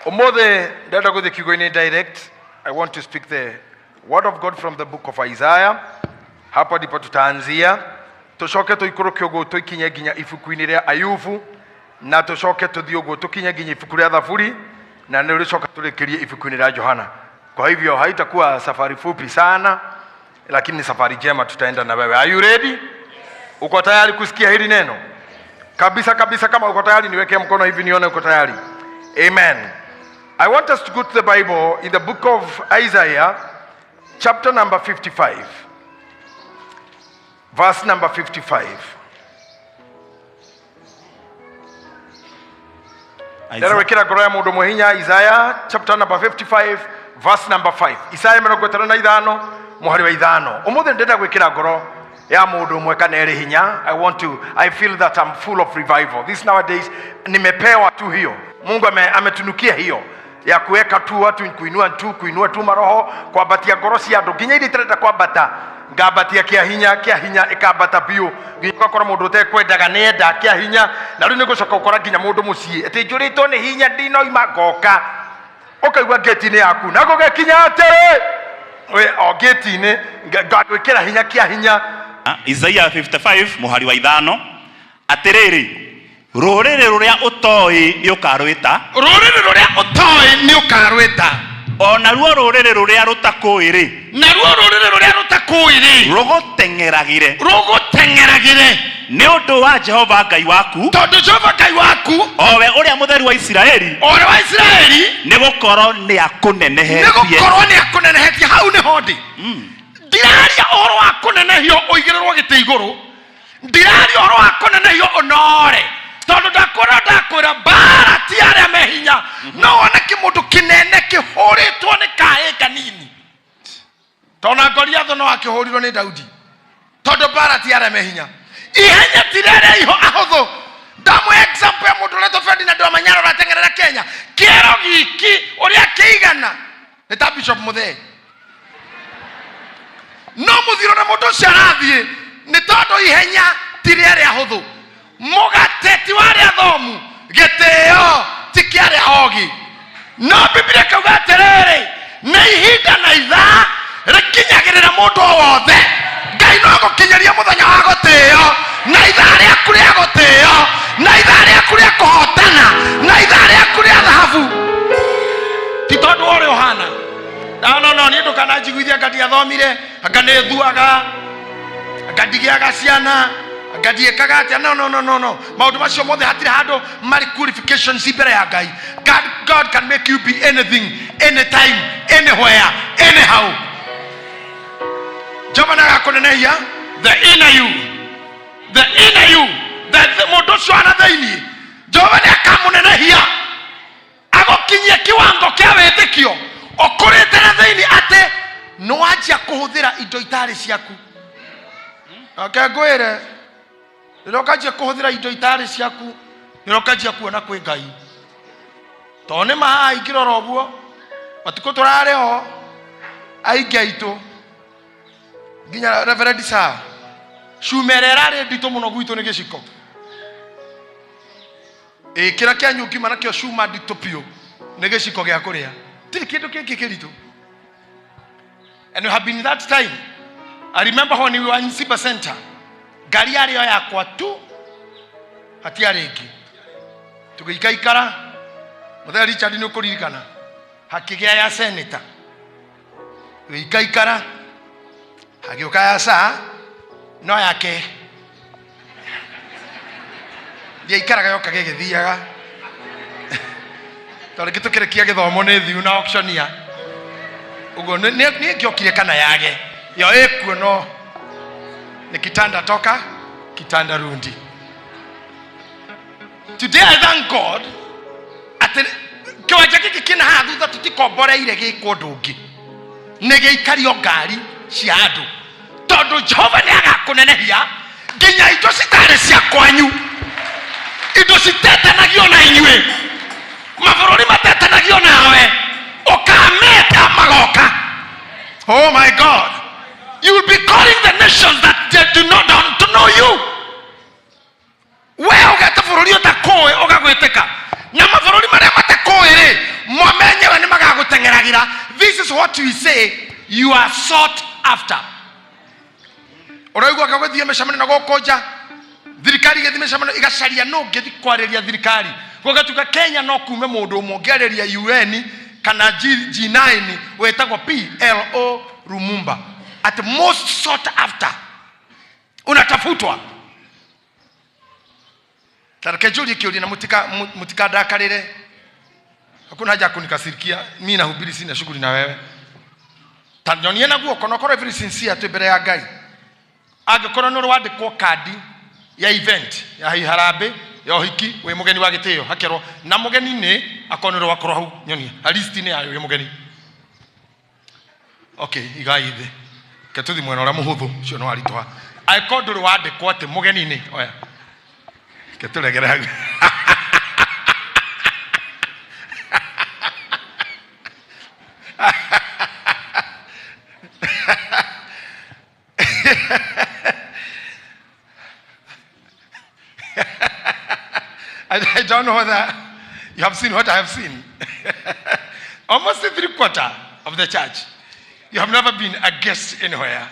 Ũmũthĩ ndĩrenda gũthiĩ kiugo-inĩ direct. I want to speak the word of God from the book of Isaiah. Hapo ndipo tutaanzia, tucoke tũikũrũke ũguo tũikinye nginya ibuku-inĩ rĩa Ayubu, na tũcoke tũthiĩ ũguo tũkinye nginya ibuku rĩa Thaburi, na nĩ rĩcoka tũrĩkĩrie ibuku-inĩ rĩa Johana. Kwa hivyo haitakuwa safari fupi sana, lakini ni safari njema tutaenda na wewe. Are you ready? Uko tayari kusikia hili neno? Kabisa kabisa, kama uko tayari niweke mkono hivi nione uko tayari. Amen. I want us to go to the Bible in the book of Isaiah chapter number 55. Verse number 55. Ndĩrenda gwĩkĩra ngoro ya mũndũ mwe hinya Isaiah chapter number 55 verse number 5. Isaiah 55 mũhari wa ithano. Ũmũthĩ ndĩrenda gwĩkĩra ngoro ya mũndũ ũmwe kana erĩ hinya. I want to I feel that I'm full of revival. This nowadays nimepewa tu hiyo. Mungu ametunukia hiyo ya kuweka tu watu kuinua tu maroho kwambatia ngoro cia andũ nginya iria itarenda kwambata ngambatia kĩa hinya kĩa hinya ĩkambata biũ nginya ũgakora mũndũ ũtekwendaga nĩenda kĩa hinya na rĩu nĩgũcoka ũkora nginya mũndũ mũciĩ atĩ njũrĩtwo nĩ hinya ndinoima ngoka ũkaigua ngĩti-inĩ yaku na gũgĩkinya atĩrĩ we o ngĩti-inĩ ngagwĩkĩra hinya kĩa hinya. Isaia 55 mũhari wa ithano, atĩrĩrĩ, rũrĩrĩ rũrĩa ũtoĩ nĩ ũkarwĩta, rũrĩrĩ rũrĩa ũtoĩ nĩ ũkarwĩta, o naruo rũrĩrĩ rũrĩa rũtakũĩ rĩ, naruo rũrĩrĩ rũrĩa rũtakũĩ rĩ, rũgũteng'eragĩre, rũgũteng'eragĩre, nĩ ũndũ wa Jehova Ngai waku, tondũ Jehova Ngai waku, o we ũrĩa mũtheru wa Isiraeli, o ũrĩa wa Isiraeli, nĩ gũkorwo nĩ akũnenehetie, nĩ gũkorwo nĩ akũnenehetie. Hau nĩho ndĩ. Ndiraria ũhoro wa kũnenehio ũigĩrĩrwo gĩtĩ igũrũ, ndiraria ũhoro wa kũnenehio ũnore, tondũ ndakwĩra ndakwĩra mbara ti arĩa me hinya. No wone kĩmũndũ kĩnene kĩhũrĩtwo nĩ kaĩ kanini, tondũ Goliathũ no akĩhũrirwo nĩ Daudi, tondũ mbara ti arĩa me hinya. Ihenya ti rĩarĩa iho ahũthũ. Ndamwe example ya mũndũ ũretwo Ferdinand Wamanyara ũrateng'erera Kenya, kĩero giki ũrĩa kĩigana nĩ ta Bishop Muthee, no mũthiro na mũndũ ũcio arathiĩ nĩ tondũ ihenya ti rĩarĩa ahũthũ. Mũgate ti wa arĩa athomu, gĩtĩo ti kĩa arĩa ogĩ. No Biblia ĩkauga atĩrĩrĩ, nĩ ihinda na ithaa rĩkinyagĩrĩra mũndũ o wothe. Ngai no agũkinyĩria mũthenya wa gũtĩo na ithaa rĩaku rĩa gũtĩo na ithaa rĩaku rĩa kũhotana na ithaa rĩaku rĩa thahabu, ti tondũ wa ũrĩa ũhana. No, no, no, niĩ ndũkananjiguithie anga ndiathomire, anga nĩthuaga, anga ndigĩaga ciana, anga ndiĩkaga atĩa. No, no, no, no, no, maũndũ macio mothe hatirĩ handũ marĩ qualifications mbere ya Ngai. God can make you be anything, anytime, anywhere, anyhow. Jehova nĩagakũnenehia the inner you, the inner you, the mũndũ ũcio ana thĩinĩ, Jehova nĩakamũnenehia agũkinyie kiwango kĩa wĩtĩkio ũkũrĩte na thĩinĩ atĩ nĩwanjia kũhũthĩra indo itarĩ ciaku. Reke ngwĩre, rĩrĩa ũkanjia kũhũthĩra indo itarĩ ciaku, nĩrĩo ũkanjia kuona kwĩ Ngai. Tondũ nĩ ma haha ingĩrora ũguo, matukũ tũrarĩ ho aingĩ aitũ, nginya Reverend Sarah, cuma ĩrĩa ĩrarĩ nditũ mũno gwitũ nĩ gĩciko. Ĩ, kĩrĩa kĩanyu ngiuma nakĩo cuma nditũ biũ nĩ gĩciko gĩa kũrĩa, tirĩ kĩndũ kĩngĩ kĩritũ. And we have been that time. I remember when we were in Simba Center, ngari yarĩ o yakwa tu, hatiarĩ ĩngĩ. Tũgĩikaikara, mũthenya Richard nĩ ũkũririkana, hakĩgĩa ya senator. Tũgĩikaikara, hagĩũka ya saa, no yake ndiaikaraga yokaga ĩgĩthiaga, tondũ rĩngĩ tũkĩrĩkia gĩthomo nĩ thiu na auctionia ũguo nĩ ĩngĩokire kana yage yo ĩkuo, no nĩ kitanda toka kitanda rundi. Today I thank God atĩ kĩwanja gĩkĩ kĩna haha thutha tũtikomboreire gĩkwo ũndũ ũngĩ, nĩ gĩikario ngari cia andũ, tondũ Jehova nĩ agakũnenehia nginya indo citarĩ cia kwanyu, indo citetanagio na inyuĩ, mabũrũri matetanagio nawe, ũkameta magoka. Oh my God, you will be calling the nations that they do not don't know you. We ũgeta bũrũri ũtakũĩ ũgagwĩtĩka, na mabũrũri marĩa matakũĩ rĩ, mo This is what we say, you are sought after. Ũraigua gũthiĩ mĩcemanio na gũkũ nja, thirikari ĩgĩthiĩ mĩcemanio ĩgacaria nũ ũngĩthiĩ kwarĩria thirikari. Gũgatuĩka Kenya no kume mũndũ ũmwe ũngĩarĩria UN kana G9 wĩtagwo PLO Lumumba. At most sought after. Unatafutwa. Ta reke njũrie kĩũria na mũtikandakarĩre. Hakuna haja ya kunikasirikia, mimi nahubiri, sina shughuli na wewe. Ta nyonie na guoko na ũkorwo very sincere twĩ mbere ya Ngai. Angĩkorwo nĩ ũrĩ wandĩkwo kandi ya event ya harambĩ ya ũhiki wĩ mũgeni wa gĩtĩo hakerwo na mũgeni nĩ akorwo nĩ ũrĩ wakorwo hau nyonia list-inĩ yayo wĩ mũgeni. Okay, igai thĩ. Reke tũthiĩ mwena ũrĩa mũhũthũ, ũcio nĩ waritũha. Angĩkorwo ndũrĩ wandĩkwo atĩ mũgeni nĩ, oya. Reke tũregere hau. I don't know whether you have seen what I have seen. Almost 3/4 of the church. You have never been a guest anywhere.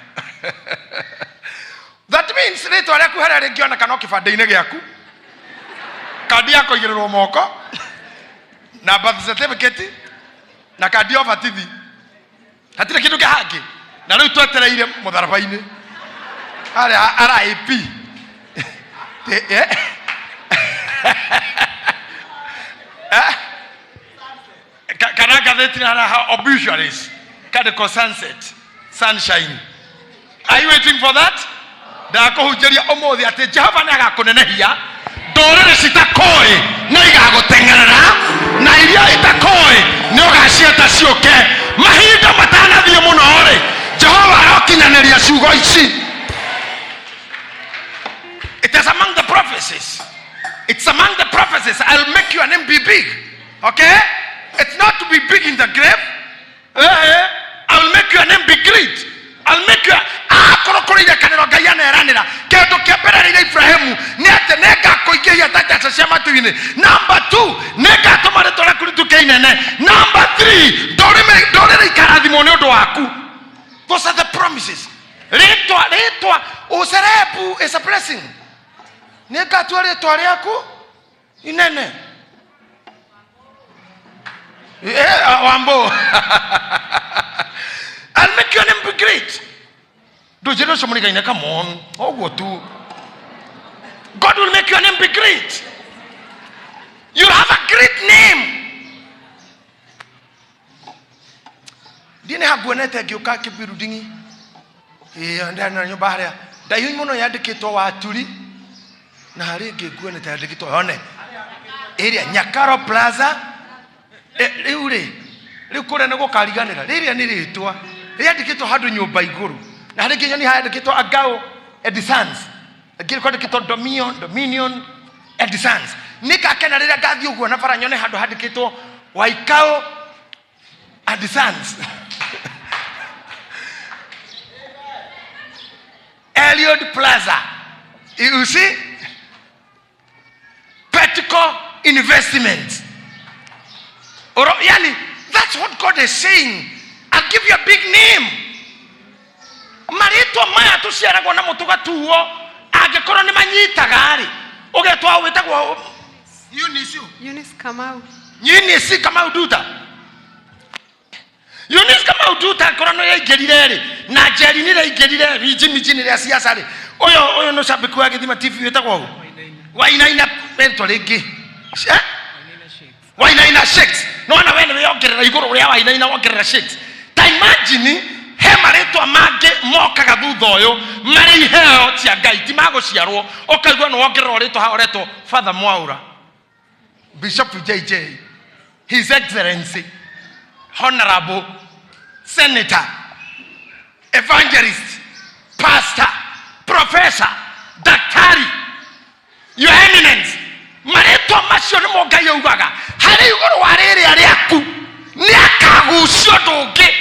That means rĩtwa rĩaku harĩa rĩngĩoneka no kĩbandĩ-inĩ gĩaku, kandi ya kũigĩrĩrwo moko, na birth certificate, na kandi ya ũbatithi. Hatirĩ kĩndũ kĩhangĩ. Na rĩu twetereire mũtharaba-inĩ harĩa RIP. Kana ngathĩti harĩa ha obituaries kandĩko sunset sunshine. Are you waiting for that? Ndakũhunjĩria ũmũthĩ atĩ Jehova nĩ agakũnenehia, ndũrĩrĩ citakũĩ nĩ igagũteng'erera, na iria itakũĩ nĩ ũgaciĩta ciũke. Mahinda matanathiĩ mũno-rĩ, Jehova arokinyanĩria ciugo ici. It is among the prophecies. It's among the prophecies. I'll make your name be big. Okay? It's not to be big in the grave. I'll make your name be great. I'll make your akorwo kũrĩ irĩkanĩro Ngai aneranĩra. Kĩndũ kĩa mbere rĩrĩa Ibrahimu nĩ atĩ nĩngakũingĩhia ta njata cia matu-inĩ. Number 2, nĩngatũma rĩtwa rĩaku rĩtuĩke inene. Number 3, ndũrĩrĩ ikarathimwo nĩ ũndũ waku. Those are the promises. Rĩtwa, rĩtwa, ũcerebu is a blessing. Nĩngatua rĩtwa rĩaku inene. Wambo. I'll make your name be great. Ndũnjĩre ũcio mũrigaine, come on. Ũguo tu. God will make your name be great. You'll have a great name. Ndiĩ nĩ hanguonete ngĩũka kĩbiru nding'i. Ĩĩ, ndana nyũmba harĩa ndaihu mũno yandĩkĩtwo Waturi, na harĩ ĩngĩ nguonete yandĩkĩtwo yone ĩrĩa Nyakaro Plaza. Rĩu rĩ, rĩu kũrĩa nĩ gũkariganĩra. Rĩrĩa nĩ rĩtwa rĩandĩkĩtwo handũ nyũmba igũrũ, na harĩ nginya nĩ handĩkĩtwo Agao Edisans, ĩngĩ kwandĩkĩtwo Dominion Edisans. Nĩ ngakena rĩrĩa ngathiĩ ũguo na bara nyone handũ handĩkĩtwo Waikao and Sons. Eliud Plaza. You see? Vertical investment. Or, yani, that's what God is saying. I'll give you a big name. Marĩtwa maya tũciaragwo namo tũgatuo, angĩkorwo nĩ manyitaga rĩ, ũgetwo wĩtagwo Eunice. Eunice Kamau. Eunice Kamau Nduta. Eunice Kamau Nduta akorwo nĩ yaingĩrire rĩ, na Njeri nĩ raingĩrire minji minji nĩ rĩa siasa rĩ. Ũyũ nĩ cambĩki wa Gĩthima TV wĩtagwo ũ? Wainaina rĩtwa rĩngĩ. Wainaina Shakes. No ona we nĩ wĩongerera igũrũ rĩa Wainaina wongerera Shakes. Ta imagine he marĩtwa mangĩ mokaga thutha ũyũ marĩ iheo cia Ngai ti magũciarwo, ũkaigua nĩ wongererwo rĩtwa haha ũretwo Father Mwaura, Bishop JJ, His Excellency, Honorable Senator, Evangelist, Pastor, Professor, Daktari, Your Eminence. Marĩtwa macio nĩmo Ngai augaga harĩ igũrũ wa rĩrĩa rĩaku nĩ akagucio ũndũ ũngĩ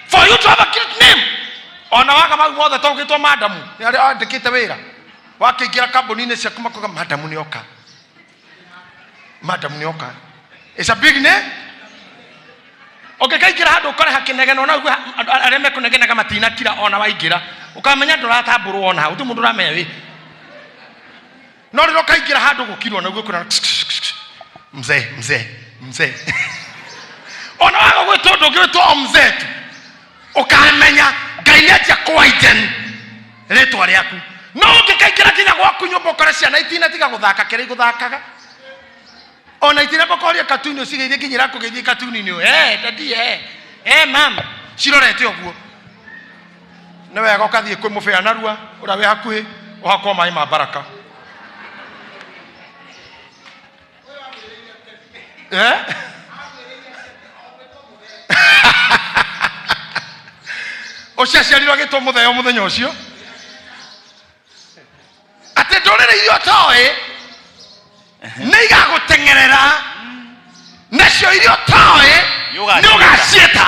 for you to have a great name. Ona waga mau mothe to ũgĩtwo madamu nĩ arĩa andĩkĩte wĩra wakĩingĩra kambuni-inĩ ciaku makuga madamu nĩ oka, madamu nĩ oka. It's a big name. Ũngĩkaingĩra handũ ũkore hakĩnegena, ona ũigue andũ arĩa mekũnegenaga matinakira ona waingĩra, ũkamenya ndũratambũrwo ona hau, gũtirĩ mũndũ ũramenya wĩ. No rĩrĩa ũkaingĩra handũ gũkirwo na ũguo kwĩna mzee, mzee, mzee. Ona waga gwĩtwo ũndũ ũngĩ wĩtwo o mzee tu, ũkamenya Ngai nĩ anjia kũwaiden rĩtwa rĩaku. No ũngĩkaingĩra nginya gwaku nyũmba ũkore ciana itinatiga gũthaka kĩrĩa igũthakaga, ona itinamba kũhoria katuni ũcigeithie nginya irakũgeithia katuni-inĩ ũyũ, hey, daddy, hey, hey, mam, cirorete ũguo. Nĩ wega ũkathiĩ kwĩ mũbĩa narua ũrĩa wĩ hakuhĩ ũhakwo maĩ ma baraka. Eh? Ũcio aciarirwo agĩtwo mũtheo mũthenya ũcio, atĩ ndũrĩrĩ iria ũtoĩ nĩ igagũteng'erera, nacio iria ũtoĩ nĩ ũgaciĩta.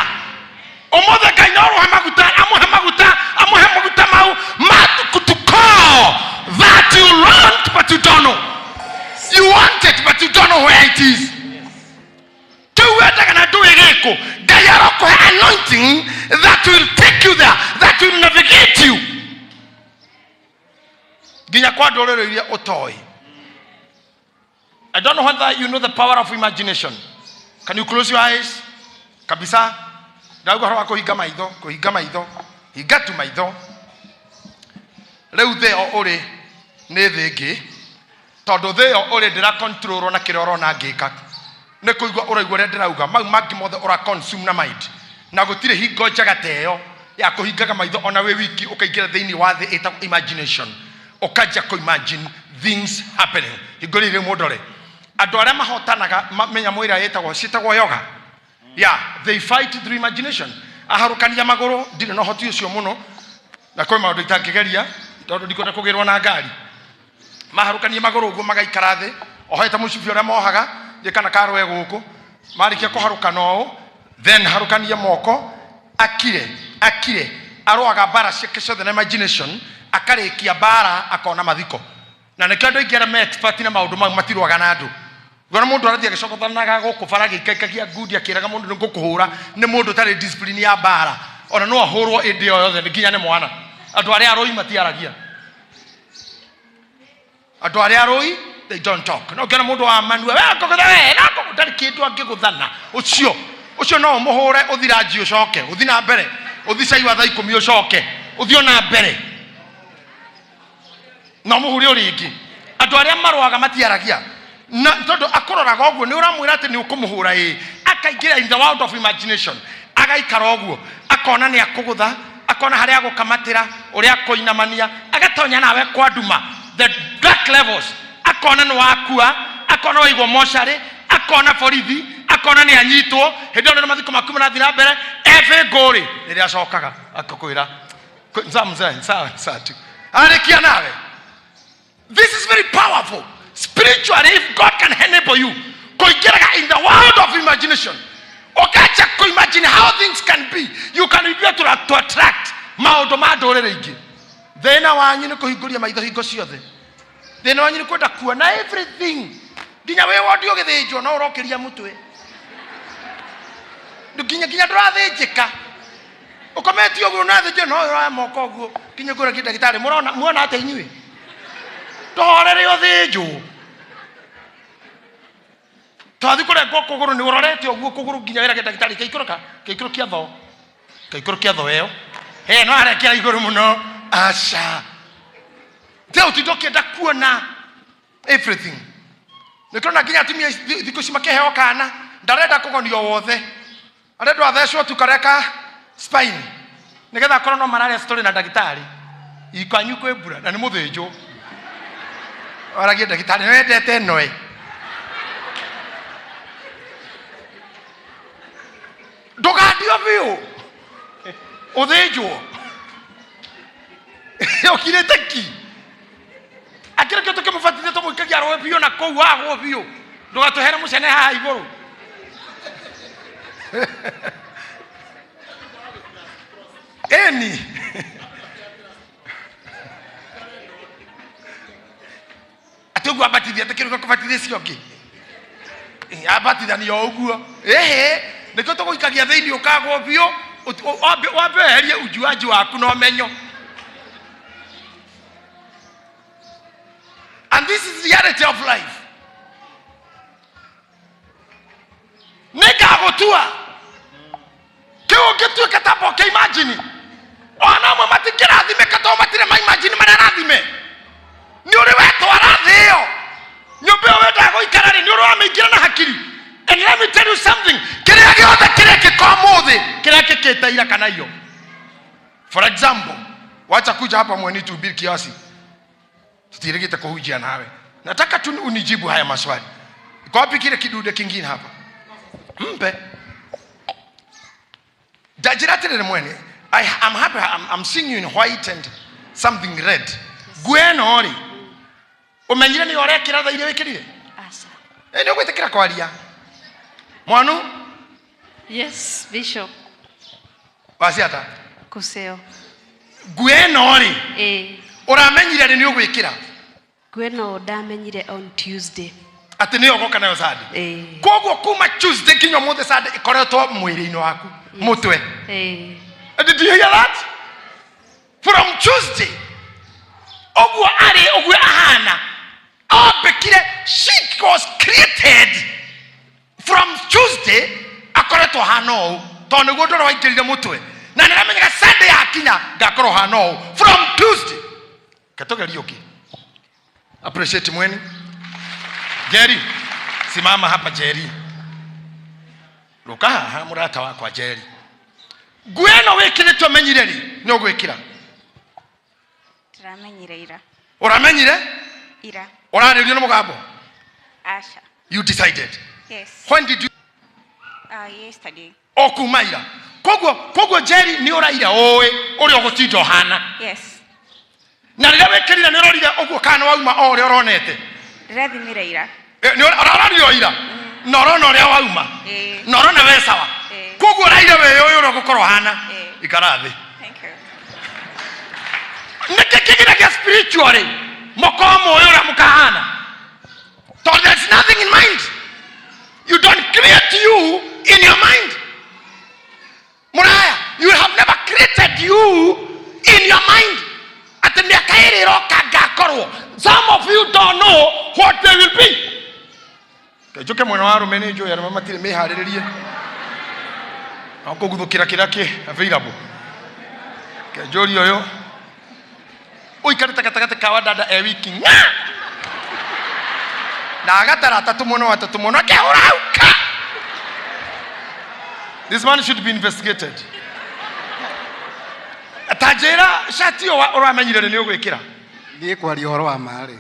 Ũmũthĩ Ngai no ũrũhe maguta, amũhe maguta, amũhe maguta mau ma to call that you want but you don't know. You want it but you don't know where it is. Kĩu wendaga na ndũĩ gĩkũ. Ngai arokũhe anointing that will take you there, that will navigate you nginya kwa ndũrĩrĩ iria ũtoĩ. I don't know whether you know the power of imagination. Can you close your eyes? Kabisa. Ndauga ũhoro wa kũhinga maitho, kũhinga maitho, hinga tu maitho. Rĩu thĩ ĩyo ũrĩ nĩ thĩ ĩngĩ, tondũ thĩ ĩyo ũrĩ ndĩra control na kĩrĩa ũrona ngĩka. Nĩ kũigua ũraigua ũrĩa ndĩrauga, mau mangĩ mothe ũra consume na mind. Na gũtirĩ hingo njega ta ĩyo ya kũhingaga maitho ona wĩ wiki ũkaingĩra thĩinĩ wa thĩ ĩtagwo imagination. Ũkanjia kũ imagine things happening. Hingo rĩrĩ mũndore, andũ arĩa mahotanaga mĩnyamũ ĩrĩa ĩtagwo, ciĩtagwo yoga. Yeah, they fight through imagination. Aharũkania magũrũ, ndirĩ na ũhoti ũcio mũno, na kwĩ maũndũ itangĩgeria tondũ ndikwenda kũgĩrwo na ngari. Maharũkanie magũrũ ũguo magaikara thĩ, ohete mũcibi ũrĩa mohaga, ndiũĩ kana karũe gũkũ. Marĩkia kũharũkana ũũ, then harũkanie moko, akire, akire, arũaga mbara ciake ciothe na imagination, akarĩkia mbara akona mathiko. Na nĩkĩo andũ aingĩ arĩa me expert na maũndũ mau matirũaga na andũ. Ngona mũndũ arathiĩ agĩcokothanaga gũkũ bara agĩikaikagia ngundi akĩraga mũndũ nĩ ngũkũhũra, nĩ mũndũ ũtarĩ discipline ya mbara. Ona no ahũrwo ĩndĩ o yothe nginya nĩ mwana. Andũ arĩa arũi matiaragia. Andũ arĩa arũi they don't talk. No ũngĩona mũndũ wa manua, we ngũgũtha we, na ngũgũtha, ndarĩ kĩndũ angĩgũthana. Ũcio, ũcio no ũmũhũre ũthi ranji ũcoke, ũthi na mbere, ũthi cai wa thaa ikũmi ũcoke, ũthi o na mbere. Na ũmũhure o rĩngĩ. Andũ arĩa marũaga matiaragia. Na tondũ akũroraga ũguo, nĩ ũramwĩra atĩ nĩ ũkũmũhũra ĩĩ. Akaingĩra in the world of imagination. Agaikara ũguo, akona nĩ akũgũtha, akona harĩa agũkamatĩra, ũrĩa akũinamania, agatonya nawe kwa nduma, the dark levels, akona nĩ wakua, akona waigwo mocarĩ, akona borithi, akona nĩ anyitwo, hĩndĩ ĩyo nĩ mathiko maku marathiĩ na mbere, ebĩngũ rĩ, rĩrĩa acokaga akakwĩra, Nsa mzee, nsa, nsa tu. Arĩkia nawe. This is very powerful. Spiritually, if God can enable you, kũingĩraga in the world of imagination, ũkanjia kũ-imagine how things can be, you can be able to attract maũndũ ma ndũrĩrĩ ingĩ. Thĩna wanyu nĩ kũhingũria maitho hingo ciothe. Thĩna wanyu nĩ kwenda kuona everything. Nginya wĩ wondi ũgĩthĩnjwo no ũrokĩria mũtwe. Nginya ndũrathĩnjĩka. Ũkometio ũguo na thĩnjwo no ũroya moko ũguo nginya ngũragie ndagĩtarĩ, mũrona muona atĩa inyuĩ? Tũhorere ũthĩnjwo. Twathiĩ kũrengwo kũgũrũ nĩ ũrorete ũguo kũgũrũ nginya wĩrage ndagĩtarĩ kaikũrũka, kaikũrũkia tho. Kaikũrũkia tho ĩyo. Hĩ no arekera igũrũ mũno. Aca. Te ũtinde ũkĩenda kuona everything. Nĩ tũrona nginya atumia thikũ ici makĩheo kana ndarenda kũgonio wothe. Arendwo athecwo tu karĩa ka spine nĩgetha akorwo no mararia story na ndagĩtarĩ. Ikwanyu kwĩ mbura na nĩ mũthĩnjwo. Waragie ndagĩtarĩ nĩ wendete ĩno ĩ. Ndũgandio biũ ũthĩnjwo ũkirĩte ki. Akĩrĩ kĩo tũkĩmũbatithia tũmũikagia rũĩ biũ na kũu wagwo biũ, ndũgatũhere mũcene haha igũrũ. Ĩni atĩ ũguo abatithia atĩ kĩruga kũbatithia icio ũngĩ abatithania o ũguo ĩhĩ. Nĩkĩo tũgũikagia thĩinĩ ũkagwo biũ, wambe weherie ujuaji waku na ũmenyo. And this is reality of life. Nĩngagũtua kĩu ũngĩtuĩka ta mboke. Imagine ona amwe matingĩrathimĩka tondũ matirĩ ma imagine marĩa arathime. Nĩ ũrĩ wetwara thĩ ĩyo, nyũmba ĩyo wendaga gũikara rĩ, nĩ ũrĩ wamĩingĩra na hakiri? And let me tell you something, kĩrĩa gĩothe kĩrekĩka ũmũthĩ kĩrekĩkĩte ira kana iyo. For example, wacha kuja hapa mweni tuhubiri kiasi, tutirigite kuhujia nawe. Nataka tu unijibu haya maswali. Iko wapi kile kidude kingine hapa? Mpe ndanjĩra atĩrĩrĩ mwene. I'm happy I'm seeing you in white and something red. Nguo ĩno rĩ, ũmenyire nĩyo ũrekĩra thaa iria wĩkĩrire? Aca. Ĩ, nĩ ũgwĩtĩkĩra kwaria mwanu? Yes, Bishop. Waciata? Kuseo. Nguo ĩno rĩ, ũramenyire rĩ nĩ ũgwĩkĩra? Nguo ĩno ndamenyire on Tuesday. Atĩ nĩyo ũgoka nayo Sunday? Ĩĩ. Koguo kuma Tuesday nginya ũmũthĩ Sunday ĩkoretwo mwĩrĩ-inĩ waku mũtwe? Ĩĩ. Did you hear that? From Tuesday ũguo arĩ ũguo ahana ambĩkire. She was created from Tuesday akoretwo ahana ũũ, tondũ nĩguo ndũrĩa waingĩrire mũtwe na nĩramenyaga Sunday yakinya ngakorwo hana ũũ from Tuesday. Ketũgerie ũngĩ. Appreciate mweni. Jerry, simama hapa. Jerry, rũka haha, mũrata wakwa Jerry. Nguo ĩno wĩkĩrĩte ũmenyire rĩ nĩ ũgwĩkĩra? Ndĩramenyire ira. Ũramenyire? Ira. Ũrarĩrio nĩ mũgambo? Aca. You decided? Yes. When did you? Yesterday. O kuma ira. Koguo Jerry, nĩ ũraira ũĩ ũrĩa ũgũtinda ũhana? Yes. Na rĩrĩa wĩkĩrire, nĩ ũrorire ũguo kana wauma o ũrĩa ũronete? Ndĩrathimire ira. Nĩ ũrarorire o ira na ũrona ũrĩa wauma? Ĩĩ. Na ũrona we sawa? Ĩĩ. Koguo ũraire wĩ ũyũ ũrĩa ũgũkorwo hana? Ĩĩ. Ikara thĩ. Thank you. Nĩkĩ kĩgiragia spiritually mũkorwo mũĩ ũrĩa mũkahana? Tondũ there's nothing in mind. You don't create you in your mind. Mũraya, you have never created you in your mind atĩ mĩaka ĩrĩ ĩroka ngakorwo. Some of you don't know what they will be. Njũke mwena wa arũme, nĩ njũĩ arũme matirĩ mĩharĩrĩrie no kũguthũkĩra kĩrĩa kĩ available. Kenjũria ũyũ ũikarĩte gatagatĩ ka wadada e wiki ng'a na agatara atatũ mwena wa atatũ mwena akehũra hau ka. This man should be investigated. Ta njĩra, cati ĩyo ũramenyire rĩ nĩ ũgwĩkĩra? Niĩ kwaria ũhoro wa ma rĩ,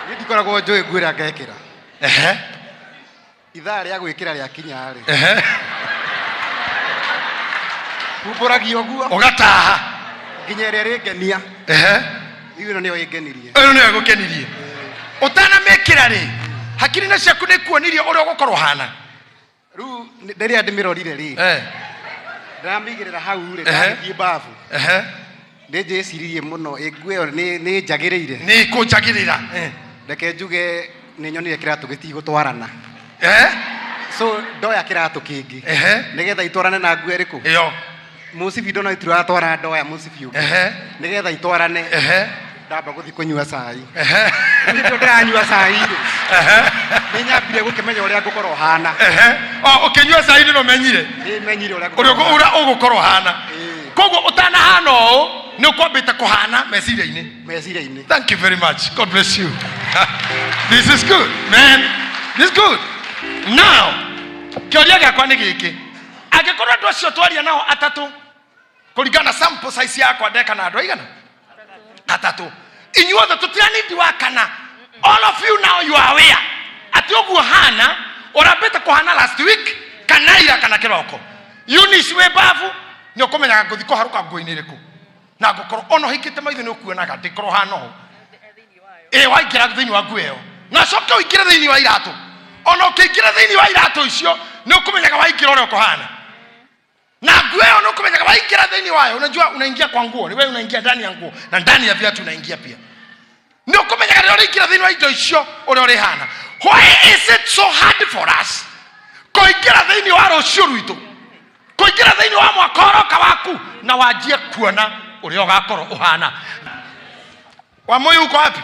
niĩ ndikoragwo njũĩ nguo ĩrĩa ngekĩra. Ithaa rĩa gwĩkĩra rĩakinya rĩ, humbũragia ũguo. Ũgataha. Nginya ĩrĩa ĩrĩngenia. Rĩu ĩno nĩyo ĩngenirie. Ĩyo nĩyo ĩgũkenirie. Ũtanamĩkĩra rĩ, hakiri-inĩ ciaku nĩ kuonirie ũrĩa ũgũkorwo hana? Rĩu rĩrĩa ndĩmĩrorire rĩ, ndĩramĩigĩrĩra hau rĩ, ndagĩthiĩ babu, nĩ njĩciririe mũno, ĩ nguo ĩyo nĩ njagĩrĩire? Nĩ ikũnjagĩrĩra. Reke njuge nĩ nyonire kĩratũ gĩtigũtwarana, so ndoya kĩratũ kĩngĩ nĩgetha itwarane na nguo ĩrĩkũ? Ĩyo. Mũcibi ndona itiratwara, ndoya mũcibi ũngĩ nĩgetha itwarane. Ndamba gũthiĩ kũnyua cai. Rĩu nĩkĩo ndĩranyua cai rĩ, nĩ nyambire gũkĩmenya ũrĩa ngũkorwo hana. O ũkĩnyua cai nĩ ũmenyire? Nĩ menyire ũrĩa ũrĩa ngũkorwo ũrĩa ũgũkorwo hana. Ĩĩ. Koguo ũtanahana ũũ, nĩ ũkwambĩte kũhana meciria-inĩ? Meciria-inĩ. Thank you very much. God bless you. This is good, man. This is good. Now, kĩũria gĩakwa nĩ gĩkĩ. Angĩkorwo andũ acio twaria nao atatũ, kũringana na sample size yakwa ndeka na andũ aigana? Atatũ. Inyuothe tũtiranindi wa kana. All of you now you are aware. Atĩ ũguo hana, ũrambĩte kũhana last week, kana ira, kana kĩroko. Eunice wĩ babu, nĩ ũkũmenyaga ngũthi kũharũka nguo-inĩ ĩrĩkũ. Na ngũkorwo ona ũhingĩte maitho nĩ ũkuonaga ndĩkorwo hana ũũ. Ĩ waingĩra thĩinĩ wa nguo ĩyo na coke ũingĩre thĩinĩ wa iratũ, ona ũkĩingĩra thĩinĩ wa iratũ icio nĩ ũkũmenyaga waingĩra ũrĩa ũkũhana na nguo ĩyo, nĩ ũkũmenyaga waingĩra thĩinĩ wayo. Unajua unaingia kwa nguo, ni wewe unaingia ndani ya nguo na ndani ya viatu unaingia pia. Nĩ ũkũmenyaga rĩrĩa ũrĩingĩra thĩinĩ wa indo icio ũrĩa ũrĩhana. Why is it so hard for us kũingĩra thĩinĩ wa rũciũ rwitũ, kũingĩra thĩinĩ wa mwaka ũroka waku na wanjie kuona ũrĩa ũgakorwo ũhana? Wamuyu uko wapi?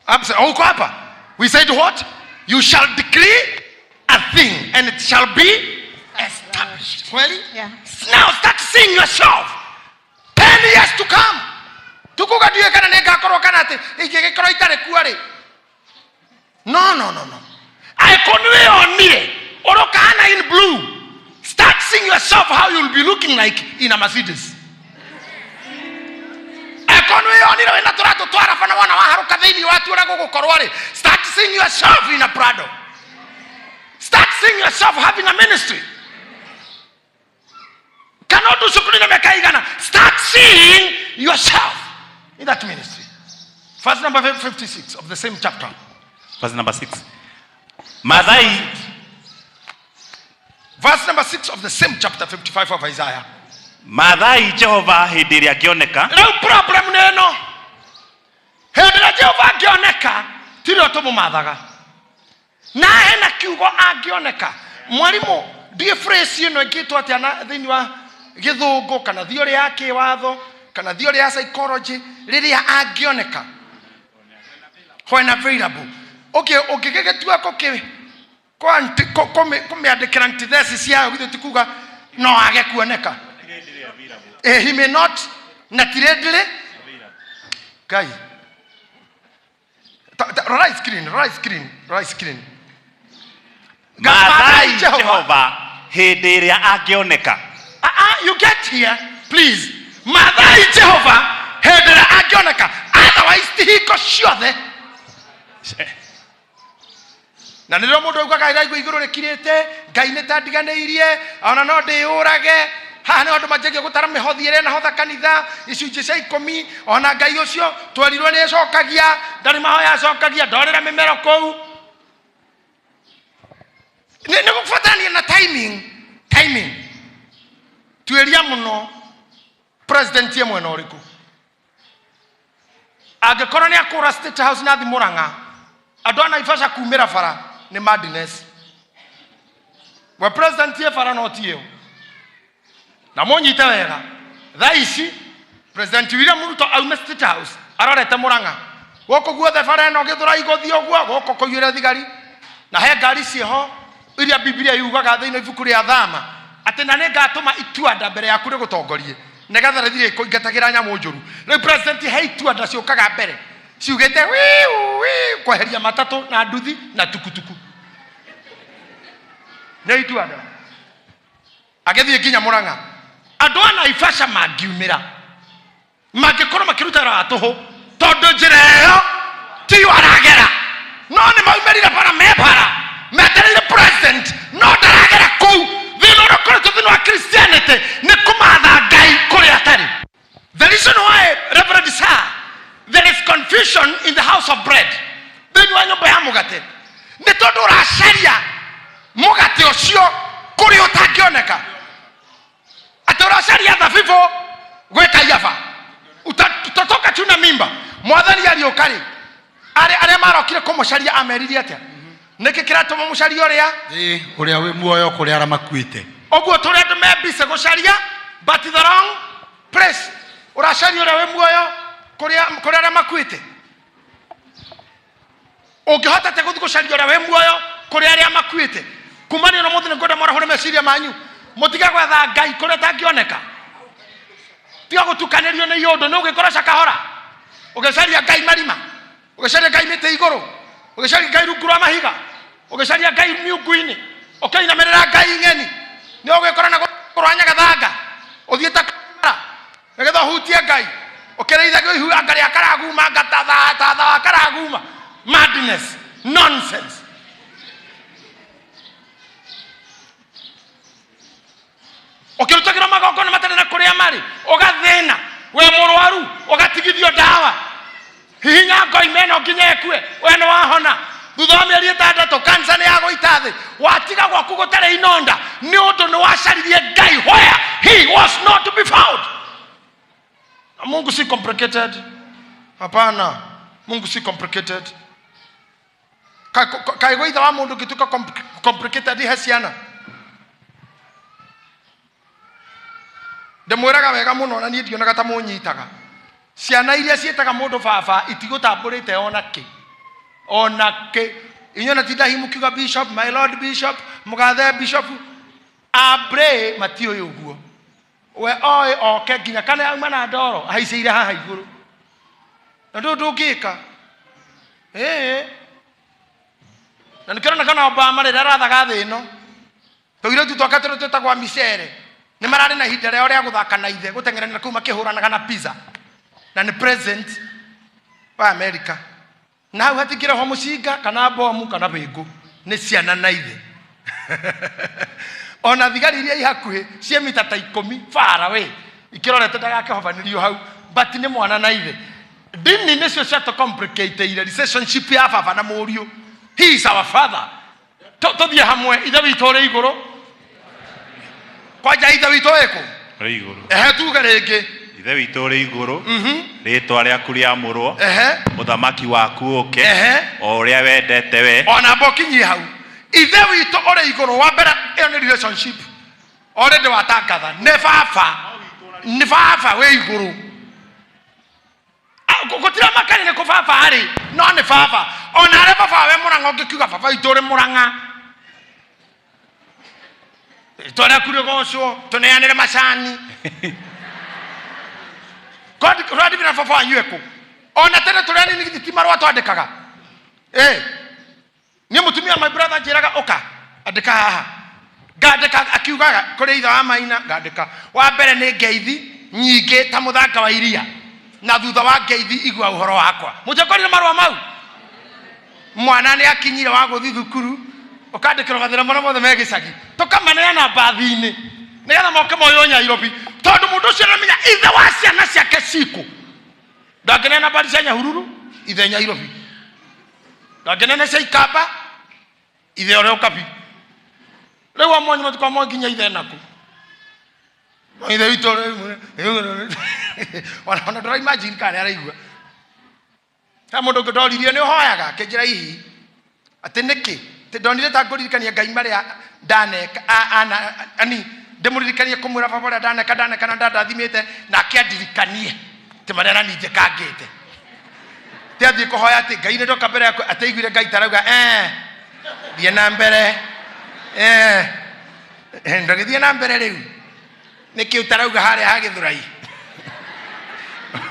Absent. Oh, uko hapa. We said what? You shall decree a thing and it shall be established. Kweli? Yeah. Now start seeing yourself 10 years to come. Tukuga ndiũĩ kana nĩ ngakorwo kana atĩ ingĩgĩkorwo itarĩ kuo rĩ. No, no, no, no. Angĩkorwo nĩ wĩyonire ũrokahana in blue, start seeing yourself how you'll be looking like in a Mercedes. Angĩkorwo nĩ wĩyonire wĩna tũratũ twa raba na wona waharũka thĩinĩ watuo ũrĩa gũgũkorwo rĩ, start seeing yourself in a Prado. Start seeing yourself having a ministry. Kana ũndũ ũcio kũrĩ na mĩaka igana, start seeing yourself in that ministry. Verse number 56 of the same chapter. Verse number 6. Mathai. Verse number 6 of the same chapter 55 of Isaiah. Mathai Jehova hĩndĩ ĩrĩa angĩoneka. Rĩu problem nĩ ĩno, hĩndĩ ĩrĩa Jehova angĩoneka tirĩo tũmũmathaga, na hena kiugo angĩoneka. Mwarimũ, ndiĩ phrase ĩno ĩngĩtwo atĩa na thĩinĩ wa gĩthũngũ kana theory ya kĩwatho kana theory ya psychology, rĩrĩa angĩoneka, when available. Okay, ũngĩgĩgĩtua kũmĩandĩkĩra antithesis yayo, githĩ ti kuga no age kuoneka? He may not, na ti readily Ngai. Rora screen, rora screen, rora screen. Mathai Jehova hĩndĩ ĩrĩa angĩoneka. You get here, please. Mathai Jehova hĩndĩ ĩrĩa angĩoneka, otherwise ti hingo ciothe. Na nĩrĩo mũndũ augaga ĩraigua igũrũ rĩkirĩte, Ngai nĩ ta ndiganĩirie, ona no ndĩyũrage. Haha nĩ andũ manjagia gũtara mĩhothi ĩrĩa ĩnahotha kanitha, icunjĩ cia ikũmi, ona Ngai ũcio twerirwo nĩ acokagia, ndarĩ mahoya acokagia, ndorĩra mĩmero kũu. Nĩ gũbatarania na timing, timing. Tuĩria mũno president ye mwena ũrĩkũ. Angĩkorwo nĩ akũra State House na thiĩ Murang'a, andũ a Naivasha kumĩra bara nĩ madness. We president ye bara no ti ĩyo. Na mũnyite wega, thaa ici President William Ruto aume State House arorete Murang'a, gũkũ guothe bara ĩno Gĩthũrai gũthiĩ ũguo, gũkũ kũiyũre thigari, na he ngari ciĩho iria Biblia yugaga thĩinĩ ibuku rĩa Thama atĩ na nĩngatũma ituanda mbere yaku rĩgũtongorie nĩgetha rĩthiĩ kũingatagĩra nyamũ njũru. Rĩu president he ituanda ciũkaga mbere ciugĩte wiu wiu kweheria matatũ na nduthi na tukutuku, nĩ ituanda agĩthiĩ nginya Murang'a. Andũ a Naivasha mangiumĩra mangĩkorwo makĩruta wĩra wa tũhũ, tondũ njĩra ĩyo tiyo aragera, no nĩ maumĩrire bara me bara metereire president, no ndaragera kũu. Thĩna ũrĩa ũkoretwo thĩinĩ wa Christianity nĩ kũmatha Ngai kũrĩa atarĩ. The reason why, Reverend Sir, there is confusion in the house of bread, thĩinĩ wa nyũmba ya mũgate, nĩ tondũ ũracaria mũgate ũcio kũrĩa ũtangĩoneka. Atĩ ũracaria thabibũ gwĩ Kaiafa, utatoka tu na mimba. Mwathani ariũka rĩ, arĩa marokire kũmũcaria ameririe atĩa? Nĩkĩ kĩratũma mũcarie ũrĩa? Ĩĩ, ũrĩa wĩ muoyo kũrĩ arĩa makuĩte. Ũguo tũrĩ andũ me busy gũcaria, but the wrong place. Ũracaria ũrĩa wĩ muoyo kũrĩ arĩa makuĩte. Ũngĩhota atĩa gũthiĩ gũcaria ũrĩa wĩ muoyo kũrĩ arĩa makuĩte? Kumania na ũmũthĩ nĩngwenda mwarahũre meciria manyu, mũtige gwetha Ngai kũrĩa ũtangĩoneka. Tiga gũtukanĩrio nĩ iũndũ, nĩ ũgĩkora cakahora ũgĩcaria Ngai marima, ũgĩcaria Ngai mĩtĩ igũrũ, ũgĩcaria Ngai rungu rwa mahiga, ũgĩcaria Ngai miungu-inĩ, ũkĩinamĩrĩra Ngai ng'eni, nĩ ũgĩkora na gũkũ rwa Nyagathanga ũthiĩte kara nĩgetha ũhutie Ngai, ũkĩrĩithagia ihu anga rĩa karaguma, anga ta tha wa karaguma. Madness, nonsense. Ũkĩrutagĩrwo magongona matarĩ na kũrĩa marĩ, ũgathĩna, we mũrwaru, ũgatigithio ndawa, hihinya ngoi meno nginya ĩkue, we nĩ wahona. Thutha wa mĩeri ĩtandatũ kansa nĩ yagũita thĩ, watiga gwaku gũtarĩ inonda nĩ ũndũ nĩ wacaririe Ngai where he was not to be found. Na Mungu si complicated. Hapana, Mungu si complicated. Kaĩ gwĩ ithe wa mũndũ ũngĩtuĩka complicated he ciana? Ndĩmwĩraga wega mũno na niĩ ndionaga ta mũnyitaga. Ciana iria ciĩtaga mũndũ baba itigũtambũrĩte ona kĩ, ona kĩ. Inyuĩ na tinda hihi mũkiuga bishop, my lord bishop, mũgathe bishop, ambre matiũĩ ũguo. We oĩ oke nginya kana auma na ndoro ahaicĩire haha igũrũ, na ndũ ndũngĩka. Ĩĩ, na nĩkĩo kana Obama rĩrĩa arathaga thĩ ĩno, tũirĩtu twake tũrĩa twĩtagwa micere nĩ mararĩ na ihinda rĩao rĩa gũthaka na ithe, gũteng'erania kũu makĩhũranaga na pizza, na nĩ president wa America. Na hau hatingĩrehwo mũcinga kana bomu kana bĩngũ, nĩ ciana na ithe. Ona thigari iria i hakuhĩ ciĩ mita ta 10 far away ikĩrorete ndagakĩhobanĩrio hau, but nĩ mwana na ithe. Ndini nĩcio ciatũ-complicate-ire relationship ya baba na mũriũ. He is our father. Tũthiĩ hamwe. Ithe witũ ũrĩ igũrũ, kwanja ithe witũ wĩkũ? Ũrĩ igũrũ. Ehe, tuge rĩngĩ. Ithe witũ ũrĩ igũrũ, rĩtwa rĩaku rĩamũrwo, ũthamaki waku ũke, o ũrĩa wendete we. Ona mbokinyie hau. Ithe witũ ũrĩ igũrũ, wa mbere ĩyo nĩ relationship already watangatha nĩ baba, nĩ baba wĩ igũrũ. Gũtirĩ makani nĩ kũ baba arĩ, no nĩ baba. Ona arĩa baba we Mũrang'a, ũngĩkiuga baba witũ ũrĩ Mũrang'a, rĩtwa rĩaku rĩgocwo, tũneanĩre macani. Kũrandibira baba wanyu ekũ? Ona tene tũrĩ anini githĩ ti marũa twandĩkaga? Niĩ mũtumia my brother njĩraga ũka andĩka haha, ngandĩka akiugaga kũrĩ ithe wa Maina, ngandĩka wa mbere nĩ ngeithi nyingĩ ta mũthanga wa iria, na thutha wa ngeithi igua ũhoro wakwa. Mũtiakorire marũa mau? Mwana nĩ akinyire wa gũthiĩ thukuru, ũkandĩkĩrwo mathĩna marĩa mothe me gĩcagi, tũkamaneana mbathi-inĩ nĩgetha moke moywo Nyairobi, tondũ mũndũ ũcio nĩamenya ithe wa ciana ciake cikũ. Ndangĩneana mbari cia Nyahururu, ithe Nyairobi. Ndangĩneana cia Ikamba, ithe ũrĩa Ũkabi. Rĩu amwe matuko amwe nginya ithe naku ithe witũ ona ndũra imagine kana nĩ araigua. He mũndũ ũngĩ ndoririe nĩ ũhoyaga, akĩnjĩra hihi atĩ nĩkĩ atĩ ndonire ta ngũririkania Ngai marĩa ndaneka, ani ndĩmũririkanie kũmwĩra baba ũrĩa ndaneka, ndaneka na ndandathimĩte, nake andirikanie atĩ marĩa nani njĩkangĩte. Ti athiĩ kũhoya atĩ Ngai nĩ ndoka mbere yaku, atĩ aiguire Ngai tarauga thiĩ na mbere, ndũgĩthiĩ na mbere rĩu, nĩkĩ ũtarauga harĩa ha Gĩthũrai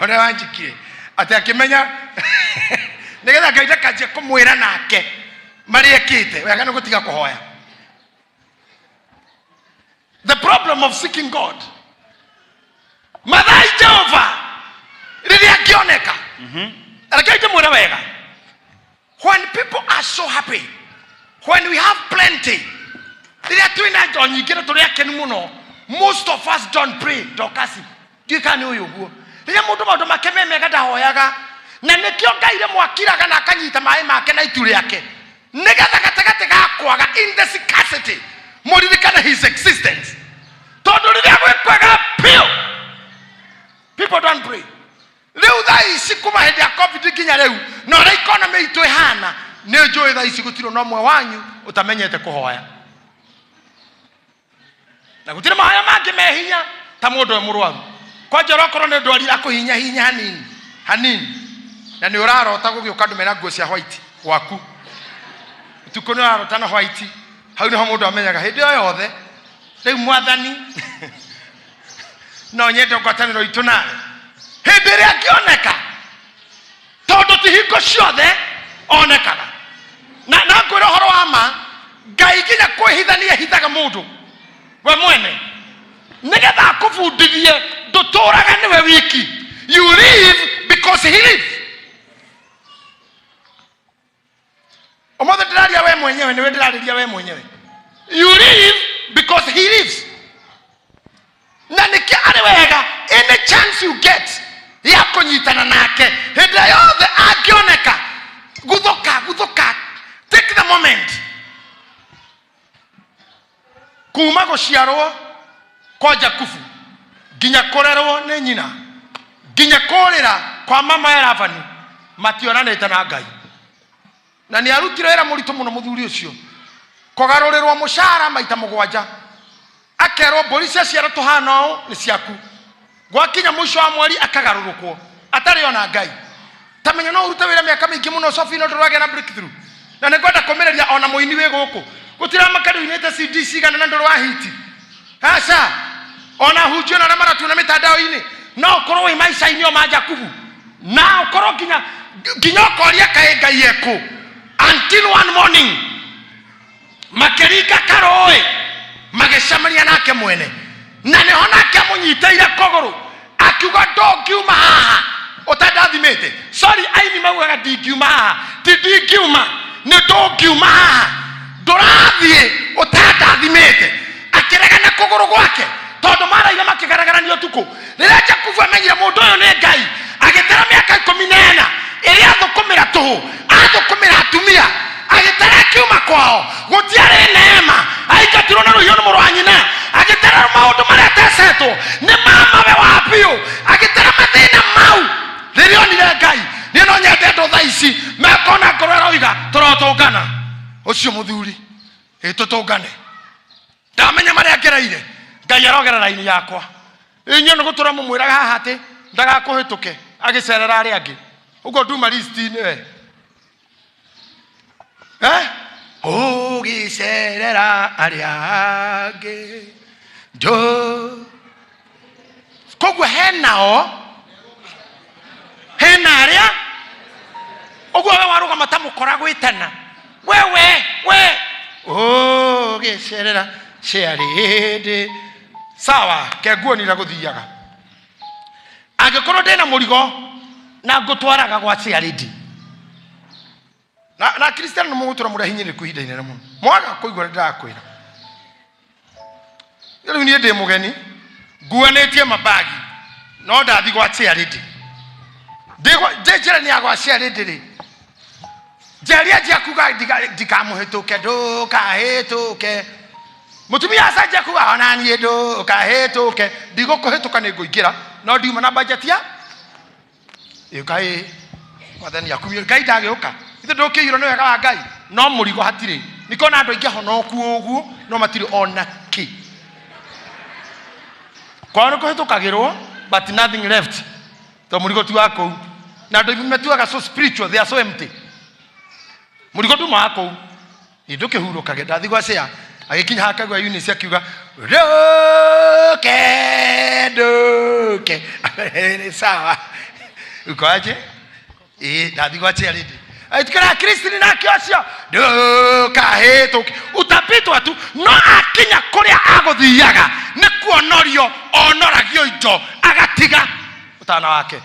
ũrĩa wanjikire? Atĩ akĩmenya nĩgetha Ngai ndakanjie kũmwĩra nake marĩa ekĩte wega nĩ gũtiga kũhoya. The problem of seeking God, mathai Jehova rĩrĩa angĩoneka. Rekei ndĩmwĩre wega, when people are so happy, when we have plenty, rĩrĩa twĩna indo nyingĩ na tũrĩ akenu mũno, most of us don't pray. Ndokasi ndiũĩ kana nĩ ũyũ ũguo. Rĩrĩa mũndũ maũndũ make me mega ndahoyaga, na nĩkĩo Ngai rĩmwe akiraga na akanyita maĩ make na itu rĩake, nĩgetha gatagatĩ ga kwaga, in the scarcity, mũririkane his existence. Tondũ rĩrĩa gwĩ kwega piũ, people don't pray. Rĩu thaa ici kuma hĩndĩ ya COVID nginya rĩu, na ũrĩa economy itũ ĩhana, nĩ njũĩ thaa ici gũtirĩ ona ũmwe wanyu ũtamenyete kũhoya, na gũtirĩ mahoya mangĩ me hinya ta mũndũ e mũrwaru. Kwanja ũrokorwo nĩ ndwari akũhinya hinya hanini hanini, na nĩ ũrarota gũgĩũka andũ mena nguo cia white gwaku ũtukũ, nĩ ũrarota na white, hau nĩho mũndũ amenyaga hĩndĩ ĩyo yothe rĩu mwathani no nyende ngwatanĩro itũ nawe hĩndĩ ĩrĩa angĩoneka, tondũ ti hingo ciothe onekaga. Na ngwĩra ũhoro wa ma, Ngai nginya kwĩhitha nĩ ehithaga mũndũ we mwene nĩgetha akũbundithie ndũtũraga nĩwe wiki. You live because he lives. Ũmũthĩ ndĩraria we mwenyewe, nĩwe ndĩrarĩria we mwenyewe. You live because he lives. Na nĩkĩo arĩ wega any chance you get ya kũnyitana nake hĩndĩ ĩrĩa yothe angĩoneka, guthũka guthũka, take the moment. Kuma gũciarwo kwa Jakubu nginya kũrerwo nĩ nyina nginya kũrĩra Kwa mama ya Labani mationanĩte na Ngai. Na nĩ arutire wĩra mũritũ mũno mũthuri ũcio, kũgarũrĩrwo mũcara maita mũgwanja, akerwo mbũri cia ciara tũhana ũũ nĩ ciaku, gwakinya mũico wa mweri akagarũrũkwo atarĩ ona Ngai. Tamenya no ũrute wĩra mĩaka mĩingĩ mũno, Sophie, no ndũragĩa na breakthrough. Na nĩ ngwenda kũmĩrĩria ona mũini wĩ gũkũ gũtiramaka rĩu CD cigana na ndũrĩ wa hiti, aca ona hunjio na arĩa maratuona mĩtandao-inĩ, no ũkorwo wĩ maica-inĩ o ma Jakubu na ũkorwo nginya nginya ũkoria kaĩ Ngai ekũ, until one morning makĩringa karũĩ magĩcemania nake mwene, na nĩho nake amũnyitĩire kũgũrũ akiuga, "Ndũngiuma haha ũtandathimĩte." Sorry, aini maugaga ndingiuma haha, ti ndingiuma, nĩ ndũngiuma haha, ndũrathiĩ ũtandathimĩte. Akĩregana kũgũrũ gwake tondũ maraire makĩgaragarania ũtukũ. Rĩrĩa Jakubu amenyire mũndũ ũyũ nĩ Ngai, agĩtara mĩaka 14 ĩrĩa athũkũmĩra tũhũ, athũkũmĩra atumia, agĩtara akiuma kwao gũtiarĩ neema, aingatirwo na rũhiũ nĩ mũrũ wa nyina, agĩtara maũndũ marĩa atecetwo nĩ mamawe wa biũ, agĩtara mathĩna mau, rĩrĩa onire Ngai. Niĩ no nyende andũ thaa ici mekona ngoro ĩroiga tũrotũngana ũcio mũthuri, ĩ tũtũngane, ndamenya marĩa ngereire, Ngai arogerera raini yakwa. Inyuĩ nĩ gũtũra mũmwĩraga haha atĩ ndagakũhĩtũke agĩcerera arĩa angĩ ũguo nduma list-inĩ we. Eh? Ũgĩcerera arĩa angĩ ndũ koguo henao, hena arĩa ũguo we warũgama ta mũkora gwĩtana wewe we ũgĩcerera ciarĩndĩ sawa kenguonire gũthiaga angĩkorwo ndĩna mũrigo na ngũtwaraga gwa ciarĩndĩ na Kristiano nĩ mũgũtũra mũrĩ ahinyĩrĩrĩku ihinda inene mũno mwaga kũigua ũrĩa ndĩrakwĩra. Rĩu niĩ ndĩ mũgeni nguanĩtie mabagi no ndathi gwa ciarĩndĩ ndĩ njĩra nĩ ya gwa ciarĩndĩ rĩ, njeria njia kuga ndikamũhĩtũke, ndũkahĩtũke mũtumia, acanjia kuga ona niĩ ndũkahĩtũke, ndigũkũhĩtũka, nĩ ngũingĩra no ndiuma na budget ya ĩũka. Ĩ mwathani akumio, Ngai ndagĩũka, ithe ndũkĩiyũrwo nĩ wega wa Ngai no mũrigo hatirĩ. Nikona andũ aingĩ honoku ũguo no matirĩ ona kĩ kwao nĩ kũhĩtũkagĩrwo, but nothing left to mũrigo ti wa kũu. Na andũ aingĩ metuaga so spiritual, they are so empty. Mũrigo nduma wa kũu, nĩ ndũkĩhurũkage. Ndathi gwa cĩa agĩkinya hakagua Eunice akiuga ndũke ndũke, nĩ sawa, uko aje? Ĩ ndathi gwa cĩa rĩndĩ aitikara Kristi nake ũcio ndũkahĩtũke, utapitwa tu. No akinya kũrĩa agũthiaga nĩ kuonorio onoragio indo, agatiga ũtana wake.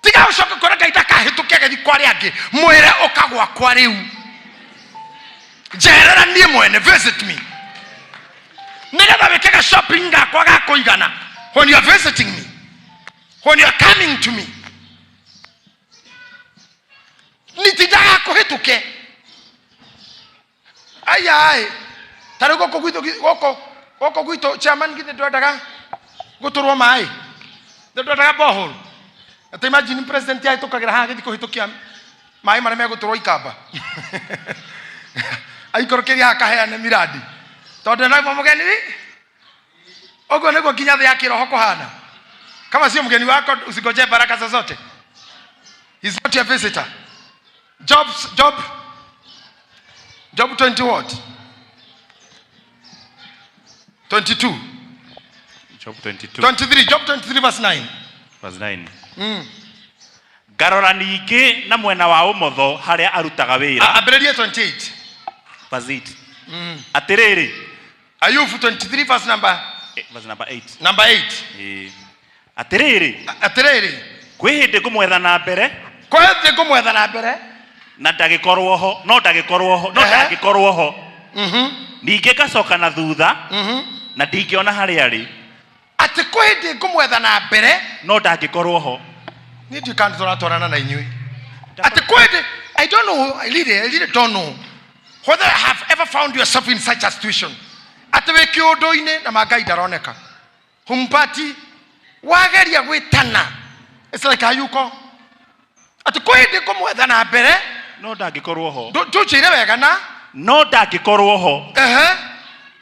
Tiga ũcoke kwĩra Ngai ndakahĩtũke agĩthiĩ kwa arĩa angĩ, mwĩre ũka gwakwa rĩu, njerera niĩ mwene, visit me nĩgetha wĩkage shopping gakwa ga kũigana. When you are visiting me, when you are coming to me, nitindaga kũhĩtũke aya ta rĩu gũkũ gwitũ, gũkũ gwitũ chairman, githĩ ndwendaga gũtũrwo maĩ, ndwendaga borehole? Ati imagine president ahĩtũkagĩra haha agĩthiĩ kũhĩtũkia maĩ marĩa megũtũrwo ikamba, aikũrũkĩria haha akaheane miradi tondũ ena mũgeni. Ũguo nĩguo nginya thĩ ya kĩroho kũhana. Kama sio mgeni wako, usingoje baraka zozote. He's not your visitor. Job 20 what, 22? Job 22. 23, Job 23 verse 9. Verse 9. Ngarora ningĩ na mwena wa ũmotho harĩa arutaga wĩra. Ambĩrĩrie 28. Verse 8. Atĩrĩrĩ. Ayubu 23 verse number Verse number 8. Number 8. Ĩĩ. Atĩrĩrĩ. Atĩrĩrĩ. Kwĩ hĩndĩ ngũmwetha na mbere. Kwĩ hĩndĩ ngũmwetha na mbere. Na ndagĩkorwo ho, no ndagĩkorwo ho, no ndangĩkorwo ho. Ningĩ ngacoka na thutha na ndingĩona harĩa arĩ. Atĩ kwĩ hĩndĩ ngũmwetha na mbere. No ndangĩkorwo ho. Niĩ ndiũĩ kana tũratwarana na inyuĩ. Atĩ kwĩ hĩndĩ, I don't know, I really don't know whether I have ever found yourself in such a situation, atĩ wĩ kĩũndũ-inĩ na mangai ndaroneka, humpati, wageria gwĩtana, it's like hayuko. Kwĩ hĩndĩ ngũmwetha na mbere. No ndangĩkorwo ho. Ndũnjĩre wega na. No ndangĩkorwo ho. Ehe.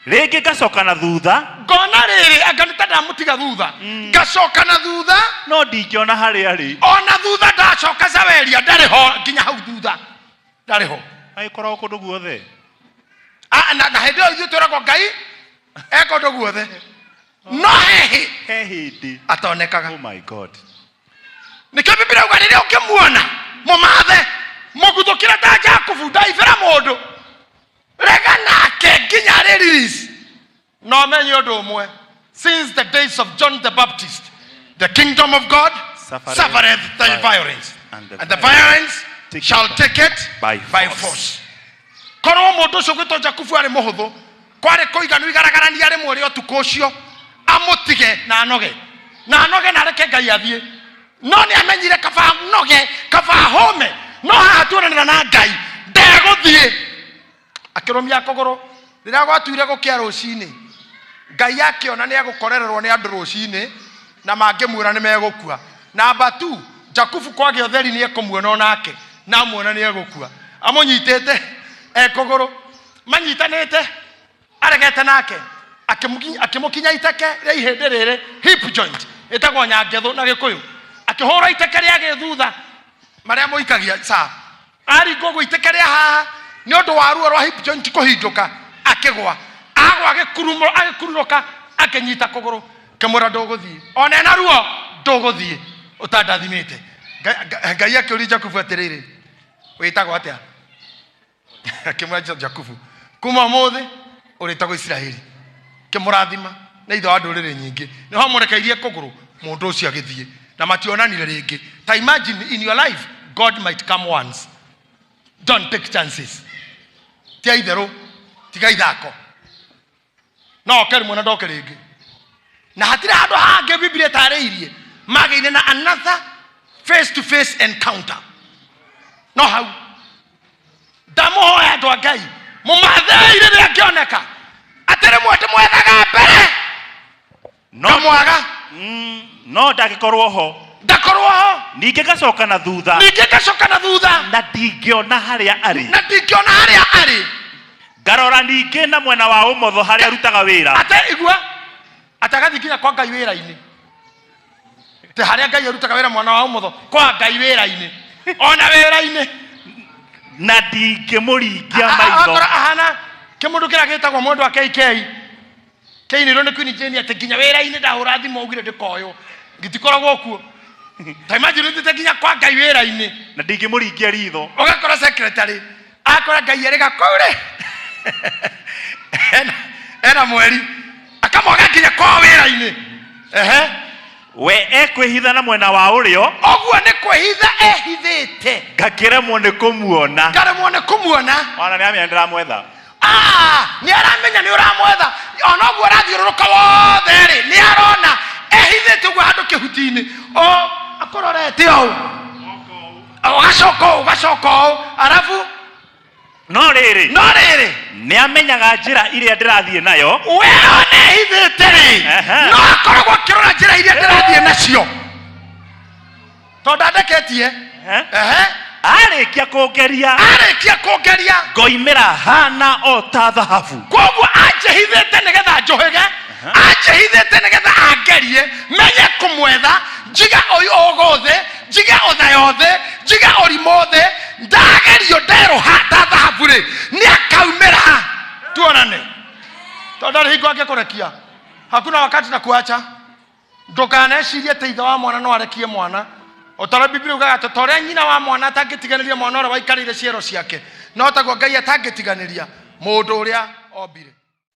Rĩngĩ ngacoka na thutha. Ngona rĩrĩ, anga nĩ ta ndamũtiga thutha. Ngacoka na thutha. No ndingĩona harĩa arĩ. Ona thutha ndacoka Saweria ndarĩ ho nginya hau thutha. Ndarĩ ho. Agĩkoragwo kũndũ guothe. Ah, na hĩndĩ ĩyo ithuĩ twĩragwo Ngai e kũndũ guothe. No hehe He hĩndĩ. atonekaga. Oh my God. Nĩkĩo Biblia yuga rĩrĩa ũngĩmuona mũmathe mũguthũkĩre ta Jakubu ndaibĩra mũndũ rega nake nginya arĩ release. No menye ũndũ ũmwe, since the days of John the Baptist the kingdom of God Suffereth suffereth the violence and the and the violence take shall it take it by by force. force. Korwo mũndũ ũcio gwĩtwo Jakubu arĩ mũhũthũ, kwarĩ kũiganu igaragarania rĩmwe rĩa ũtukũ ũcio amũtige na anoge na anoge na areke Ngai athiĩ. No nĩ amenyire kaba noge kaba hũme, no haha tuonanĩra na Ngai ndegũthiĩ. Akĩrũmia kũgũrũ. Rĩrĩa gwatuire gũkĩa rũcinĩ, Ngai akĩona nĩ egũkorererwo nĩ andũ rũcinĩ na mangĩmuona nĩ megũkua. Namba 2, Jakubu kwagĩa ũtheri nĩ ekũmuona onake, na amuona nĩ egũkua. Amũnyitĩte e kũgũrũ, manyitanĩte, aregete nake, akĩmũkinya iteke rĩa ihĩndĩ rĩrĩ, hip joint, ĩtagwo nyangethũ na Gĩkũyũ. Akĩhũra iteke rĩa gĩthutha, marĩa mũikagia sa. Aringwo ũguo iteke rĩa haha, nĩ ũndũ wa ruo rwa hip joint kũhindũka, akĩgwa. Agwa agĩkururũka, akĩnyita kũgũrũ, kĩmwĩra ndũgũthiĩ. Ona ena ruo, ndũgũthiĩ, ũtandathimĩte. Ngai akĩũria Jakubu atĩrĩrĩ, wĩtagwo atĩa? Akĩmwĩra Jakubu, kuma ũmũthĩ ũrĩtagwo Isiraeli. Kĩmũrathima na ithe wa ndũrĩrĩ nyingĩ. Nĩho amũrekeirie kũgũrũ, mũndũ ũcio agĩthiĩ. Na mationanire rĩngĩ. Ta imagine in your life, God might come once. Don't take chances. Tia itherũ, tiga ithako. No oke rĩmwe na ndoke rĩngĩ. Na hatirĩ handũ hangĩ Biblia ĩtarĩirie magĩire na another face to face encounter. No hau ndamũhoya andũ a Ngai mũmathei rĩrĩa angĩoneka atĩ rĩmwe ndĩmwethaga mbere ngamwaga. No ndangĩkorwo ho. Ndakorwo ho. Ningĩ ngacoka na thutha. Ningĩ ngacoka na thutha. Na ndingĩona harĩa arĩ. Na ndingĩona harĩa arĩ. Ngarora ningĩ na mwena wa ũmotho harĩa arutaga wĩra. Ate igua ate agathiĩ nginya kwa Ngai wĩra-inĩ. Te harĩa Ngai arutaga wĩra mwena wa ũmotho kwa Ngai wĩra-inĩ. Ona wĩra-inĩ. Na ndingĩmũringia maitho. Akora ahana kĩmũndũ kĩrĩa gĩtagwo mũndũ wa KK. Kĩinĩrwo nĩ Queen Jane atĩ nginya wĩra-inĩ ndahũra thimũ augire ndĩkoywo. Gĩtikoragwo kuo. Ta imagine ũthiĩte nginya kwa Ngai wĩra-inĩ. Na ndingĩmũringia ritho. Ũgakora secretary akora Ngai arĩ gakũu rĩ. Ena mweri. Akamwaga nginya kwao wĩra-inĩ. Ehe. We ekwĩhitha na mwena wa ũrĩo. Ũguo nĩ kwĩhitha ehithĩte. Ngakĩremwo nĩ kũmuona. Ngaremwo nĩ kũmuona. Ona nĩ amenya ndĩramwetha. Nĩ aramenya nĩ ũramwetha. Ona ũguo arathiũrũrũka wothe rĩ, nĩ arona ehithĩte ũguo handũ kĩhuti-inĩ. O akũrorete ũũ. Ũgacoka ũũ, ũgacoka ũũ. Arabu No rĩrĩ. No rĩrĩ. Nĩ amenyaga njĩra iria ndĩrathiĩ nayo. We ona ehithĩte rĩ, no akoragwo akĩrora njĩra iria ndĩrathiĩ nacio. Tondũ andeketie. Ehe. Arĩkia kũngeria. Arĩkia kũngeria. Ngoimĩra hana o ta thahabu. Koguo anjĩhithĩte nĩgetha njũhĩge, anjĩhithĩte nĩgetha angerie, menye kũmwetha, njige ũyũ ũgũthĩ, njige ũthayo thĩ, njige ũrimũ thĩ, ndagerio nderũha ta thahabu rĩ, nĩakaumĩra. Tuonane. Tondũ ndarĩ hingo angĩkũrekia. Hakuna wakati na kuacha. Ndũkanecirie atĩ ithe wa mwana no arekie mwana. O ta ũrĩa Biblia yugaga atĩ ta ũrĩa nyina wa mwana atangĩtiganĩria mwana ũrĩa waikarĩire ciero ciake, no taguo Ngai atangĩtiganĩria mũndũ ũrĩa ombire.